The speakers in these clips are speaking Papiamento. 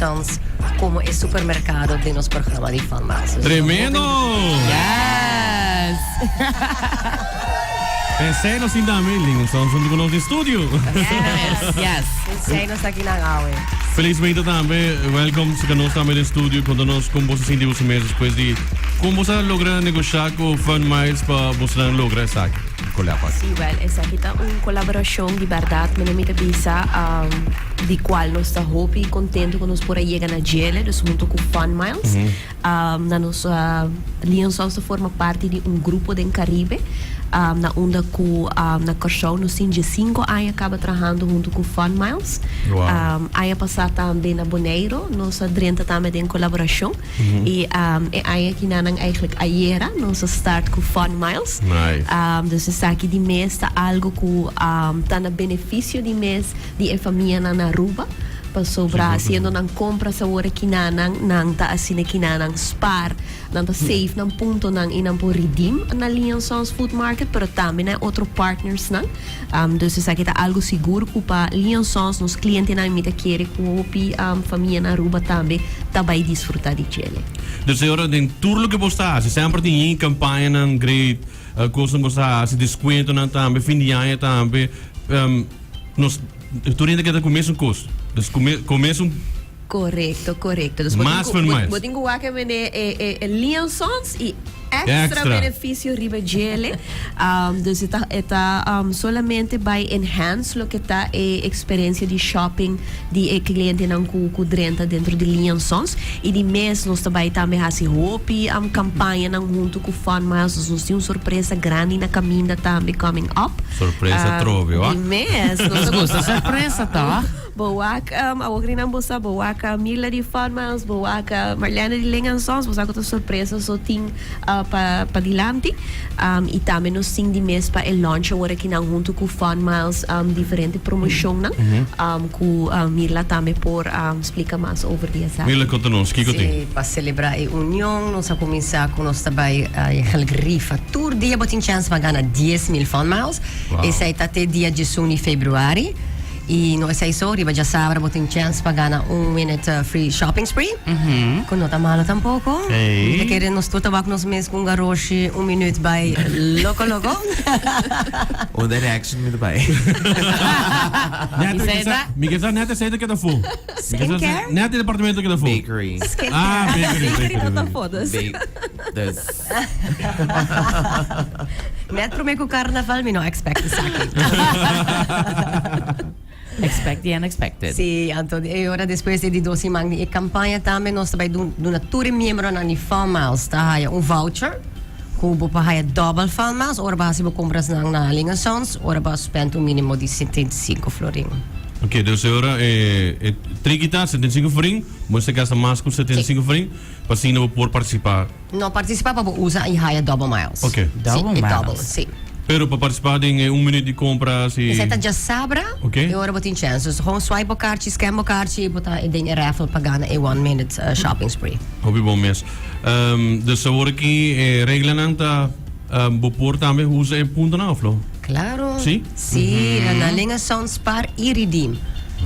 Sons como e supermercado den nos programa di Fun Miles. Tremendo! Yes! Esey nos tin tambe, Ling and Sons hunto cu nos den studio. Yes, yes. Esey nos ta aki nan awe. Felizmente tambe, welcome si nos tambe den studio. Conta nos con boso sinti boso mes despues di con boso a logra negocia cu Fun Miles pa boso nan logra esaki. Collab aki. Sí, wel, esaki ta un colaboracion di berdad, mene mi ta bisa, di cual nos ta hopi contento cu nos por a yega na djele, dus hunto cu Fun Miles. Na nos Leon Sons ta forma parti di un grupo den Caribe, na unda cu na Corsou nos tin diescinco aña caba trahando hunto cu Fun Miles. Aña pasa tambe na Boneiro nos a drenta tambe den colaboracion. Y e aña kinanan eigenlijk ayera nos a start cu Fun Miles. Nice. Dus esaki di mes ta algo cu ta na beneficio di mes di e famianan na Aruba. Pasobra haciendo nan compras awor e kinanan nan ta asina kinanan spaar, nan ta save nan puntonan y nan por redeem na Lee and Sons Food Market pero tambe na e otro partnersnan. Dus esaki ta algo sigur cu pa Lee and Sons nos clientenan mi ta kere cu hopi famia na Aruba tambe ta bay disfruta di djele. Dus e ora den tur loke bo sta haci semper tin yin campañanan great, cosnan bo sta haci, descuentonan tambe, fin di aña tambe, nos tur hende keda cu mesun cos, dus cu mesun. Korekto, korekto. Dus bo tin Mas ku, for bo, mais. bo tin ku wak e bene e, e, e Leon Sons i extra Extra. benefisio riba djele. Um, dus e ta, e ta um, solamente bai enhance loke ta e eksperensia di shopping di e klientenan ku, ku drenta dentro di Leon Sons. I di mes nos ta bai tambe hasi hopi um, kampañanan huntu ku Fun Miles. Dus nos tin un sorpresa grandi na kaminda tambe coming up. Sorpresa Um, trobe, di wak. mes. Nos Nos ta gusta sorpresa, toch? Bo wak awor rinan bo sa, bo wak Mirla di Fun Miles, bo wak Marlene di Ling and Sons, bo sa ku ta sorpresa so tin pa pa dilanti. I tambe nos tin di mes pa e launch awor akinan huntu ku Fun Miles diferente promoshonnan ku Mirla tambe por splika mas over di esaki. Mirla konta nos kiko tin. Sí, pa selebrá e union nos a kuminsá ku nos ta bai eigenlijk rifa. Tur dia bo tin chèns pa gana 10,000 Fun Miles. Esei ta te dia 11 di februari. Y no esey so, riba djasabra bo tin chance pa gana un minute free shopping spree, cu no ta malo tampoco. Mi ta kere nos tur ta wak nos mes cu un garoshi un minuut bay loco loco. Un direction mi ta bay. Net mi ke sa, mi ke sa net esey ta keda fu. Mi ke sa Skincare? Net e departamento keda fu. Bakery. Ah, bakery, Bakery no ta bakery. fu, dus. Bake, dus. Net prome ku carnaval mi no expect esaki. Expect the unexpected. Sí, anto e ora despues di dos siman di e campaña tambe nos ta bai duna tur e miembronan di Fun Miles ta haya un voucher ku bo por haya double Fun Miles ora bo hasi bo comprasnan na Ling and Sons ora bo a spend un minimo di 75 florin. Ok, dus e ora e e triki ta 75 florin, bo mester gasta mas ku 75 florin pa asina bo por participa. No participa pa bo usa y haya double miles. Ok. Double sí, e miles. double, sí. Pero pa participa den e un minuut di compra si. Esey ta djasabra Ok. y ora bo tin chance. Dus gewoon swipe bo kaartje, scan bo kaartje y bo ta den e raffle pa gana e one minute shopping spree. Hopi bon mes. Dus awor aki e reglanan ta bo por tambe usa e puntonan of lo? Claro. Sí? Sí, na Linge Sound Spar y Redeem.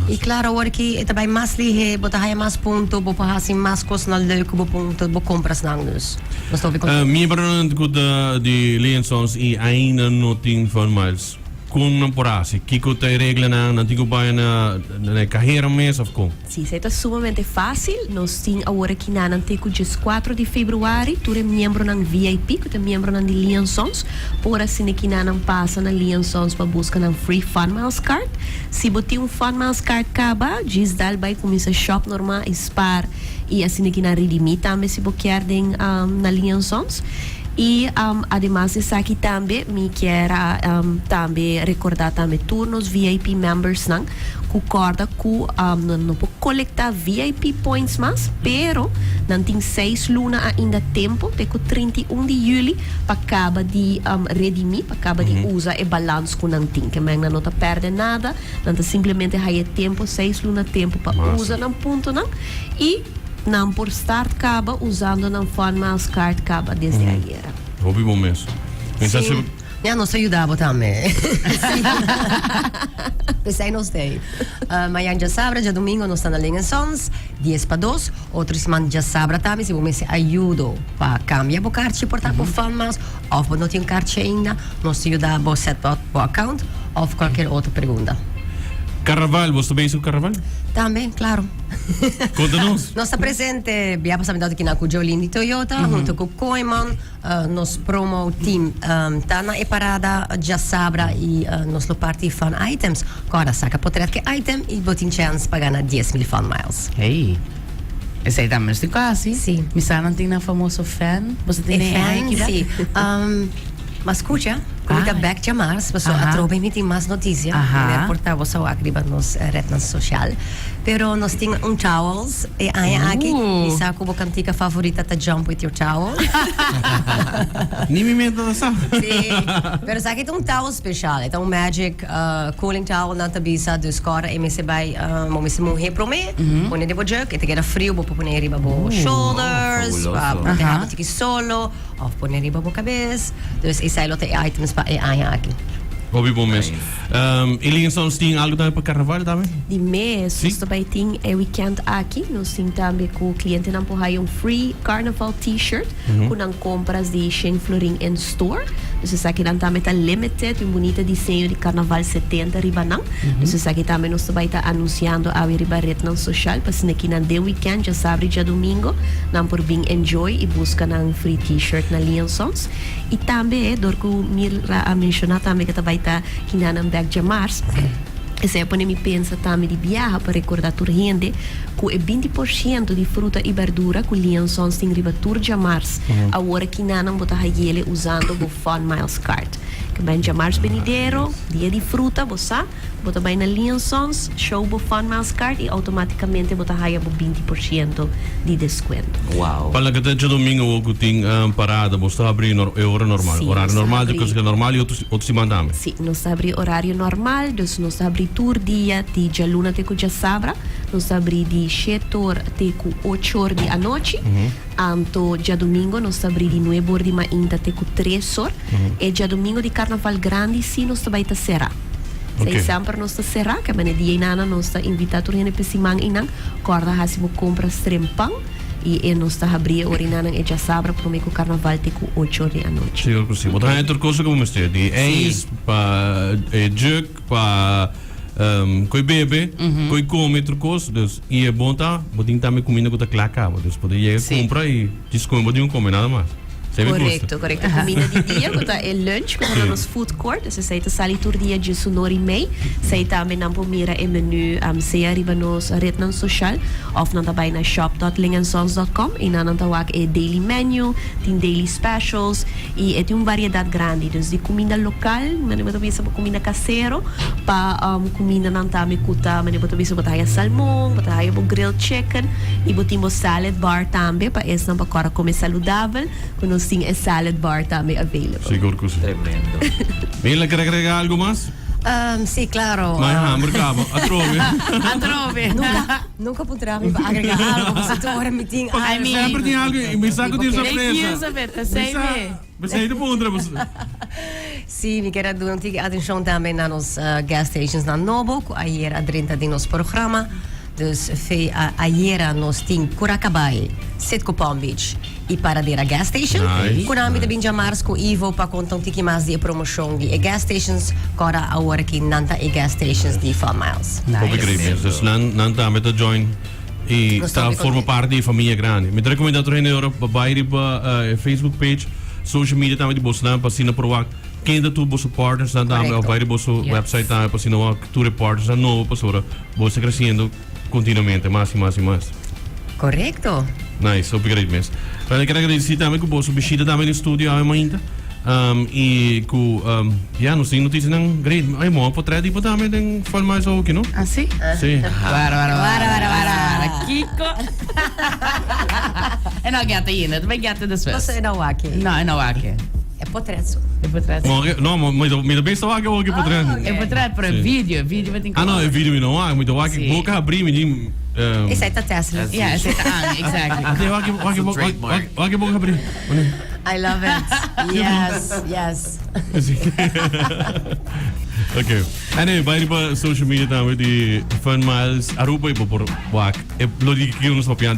Y claro awor ki e ta bay mas lihe, bo ta haya mas punto, bo por haci mas cosnan leuk cu bo punto, bo comprasnan dus. Nos ta hopi contento. Miembronan cu ta di Lee Sons y ainda no tin Fun Miles, con nan por haci? Kico ta e reglanan? Nan tin cu bay na e cahera mes of con? Sí, esei ta sumamente fásil. Nos tin awor aki na nan te ku dieskuatro di februari tur e miembronan VIP ku ta miembronan di Lee and Sons por asina ki na nan pasa na Lee and Sons pa buska nan free Fun Miles card. Si bo tin un Fun Miles card kaba, djis dal bai kuminsá shop normal i spar i asina ki nan redimí tambe si bo kier den na Lee and Sons. I ademas di esaki tambe mi kier a tambe rekordá tambe tur nos VIP membersnan ku kòrda ku nan no por kolektá VIP points mas, pero nan tin seis luna ainda tempu te ku 31 di yüli pa kaba di redimí, pa kaba di usa e balans ku nan tin. Ke men nan no ta pèrdè nada, nan ta simplemente haya e tempu, seis luna tempu pa usa nan puntonan i. Nan por start caba usando nan Fun Miles card caba desde ayera. Hopi bon mes. Mi sa Sí. si. Ja, nos ta yuda bo tambe. Sí. P'esei nos t'ei. Uh, mañan djasabra, djadomingo nos ta na Ling Sons, dies pa dos. Otro siman djasabra tambe, si bo mester ayudo pa cambia bo karchi por ta bo Fun Miles, of bo no tin un karchi ainda, nos ta yuda bo set up bo account of cualkier otro pregunta. Carnaval, bo ta bezig cu carnaval? Tambe, claro. Conta nos. Nos ta presente, bia pasa mi ta kina cu Jolene di Toyota, hunto cu Kooiman. Nos promo team ta na e parada djasabra y nos lo parti fun items. Kòrda saka potret ku e item y bo tin chèns pa gana 10,000 fun miles. Hey. Esei tambe nos tin ku hasi. Sí. Mi sa nan tin nan famoso fan. Bo sa E tene fan, aki ba? sí. Ma skucha, ku mi ta Ah. bèk djamars, pasobra Aha. atrobe mi tin mas notisia. Aha. Mi por ta bo sa wak riba nos rednan sosial. Pero nos tin un towels e aña aki. Ooh. Mi sa ku bo kantika favorita ta Jump With Your Towel. Ni mi meta ta sa. Sí. Pero esaki ta un towel special. E ta un magic uh, cooling towel nan ta bisa. Dus kòrda e mester bai, uh, bo mester muhé promé. Pone den bo jug. E ta keda friu. Bo por pone riba bo shoulders. Pa Fabuloso. protehá Aha. bo tiki solo. Of pone riba bo kabes. Dus esei lo ta e items pa e aña aki. Hopi bon mes. Nice. Um, y Ling Sons tin algo tambe pa carnaval tambe? Di mes, Sí. nos ta bai tin e weekend aki. Nos tin tambe ku klientenan por haya un free carnaval t-shirt ku nan kompras di shen florin in store. Dus esakinan tambe ta limited, un bunita diseño di carnaval 70 riba nan. Dus esaki tambe nos ta bai ta anunciando awe riba rednan social pa asina kinan den weekend, djasabra y djadomingo, nan por bin enjoy y busca nan free t-shirt na Lee and Sons. Y tambe dor cu Mirra a menciona tambe cu ta bay ta kinanan bek djamars, esey a pone mi pensa tambe di biaha pa recorda tur hende cu e binti por ciento di fruta y berdura cu Lee and Sons tin riba tur djamars, awor kinanan bo ta hayele usando bo Fun Miles Card. Ke ben djamars benidero, dia di fruta, bo sa, bo ta bai na Lee and Sons, show bo Fun Miles Card y automaticamente bo ta haya bo binti por ciento di descuento. Wow. Pa loke ta djadomingo awor ku tin parada, bo sta habri e ora normal, Sí, horario nos ta normal, habri. dje normal y otro otro siman tambe. Sí, nos ta habri horario normal, dus nos ta habri tur dia di djaluna te ku djasabra, nos ta habri di shete or te ku ocho or di anochi. Anto djadomingo nos ta abri di nuebe or di mainta te ku tres or. E djadomingo di Karnaval Grandi si nos ta bai ta será. Ok. Sei semper nos ta será, ke mane dia einana nos ta invitá tur hende p'e siman einan kòrda hasi bo kompras trempan i e nos ta habri e ora einanan e djasabra promé ku Karnaval te ku ocho or di anochi. Sigur ku si. Bo ta haña tur kos ku bo mester, di ijs pa e jug pa Koe bebe, koe come tur cos, dus y e bon ta bo tin tambe cuminda cu ta cla caba, dus bo ta yega cumpra y djis come bo tin cu come nada mas. Esey mi gusta. Correcto, correcto. Cuminda di dia cu ta e lunch cu ta na nos food court, dus esey ta sali tur dia djis un ora y mei. Esey tambe nan por mira e menu sea riba nos rednan social of nan ta bay na shop dot lingansons dot com y nan nan ta wak e daily menu, tin daily specials. Y e tin un variedad grandi, dus di cuminda local, manera bo ta bisa bo cuminda casero, pa cumindanan tambe cu ta, manera bo ta bisa bo ta haya salmon, bo ta haya bo grilled chicken, y bo tin bo salad bar tambe pa esnan pa cora come saludabel, cu nos tin e salad bar tambe available. Sigur cu si. Tremendo. Mila, ker agrega algo mas? Si, claro. Mai hamber caba. Atrobe. Atrobe. Nunca. Nunca puntra mi pa agrega algo, pasobra tur ora mi tin I algo. mean, Semper tin algo y mi sa cu tin Make sorpresa. use of it, ta sei me. Mi sa te puntra. Sí, mi kier a duna un tiki atencion tambe na nos gas stations nan nobo cu ayer a drenta den nos programa. Dus fe ayera nos tin Curacabai, Citgo Palm Beach y Paradera Gas Station. Nice, Cu nan mi ta nice. bin djamars cu Ivo pa conta un tiki mas di e promocion di e gas stations. Cora awor aki nan ta e gas stations di Fun Miles. Hopi great mes. Dus nan, nan tambe ta join y Nos ta tambe forma contento. parte di e familia grandi. Mi ta recomenda tur hende ora pa bai riba eh, e Facebook page, social media tambe di bosonan pa asina por wak ken ta tur boso partners nan tambe of Correcto. bai riba boso Yes. website tambe pa asina wak tur e partners nan nobo pasobra boso ta creciendo continuamente mas y mas y mas. Correcto. Nice, hopi great mes. Bueno, mi ker agradeci tambe cu boso bishita tambe den studio awe mainta. Um, y cu, um, ya, nos tin noticianan great. Ay, moa potret tipo tambe den Fun Miles Hockey, no? Ah, sí? Sí. Wara, wara, wara, Wara, wara, wara. Kiko. E no gata ainda, tu vai gata despues. Paso e no wak. No, e no wak. E potret so. E potret. Mo, no, mo, mi mi ta besta wak hockey potret. Ah, ok. E potret, pero Sí. video, video vai tin Ah, no, e video mi no wak, mi ta wak Sí. boca abri, mi di, um, Esei ta Tesla. Yeah, esei ta Annie, exactly. Ate wak wak It's a wak trademark. wak boca abri. I love it. Yes. Ok. Anyway, bay riba social media tambe di Fun Miles Aruba y bo por wak e lo di kico nos papiando.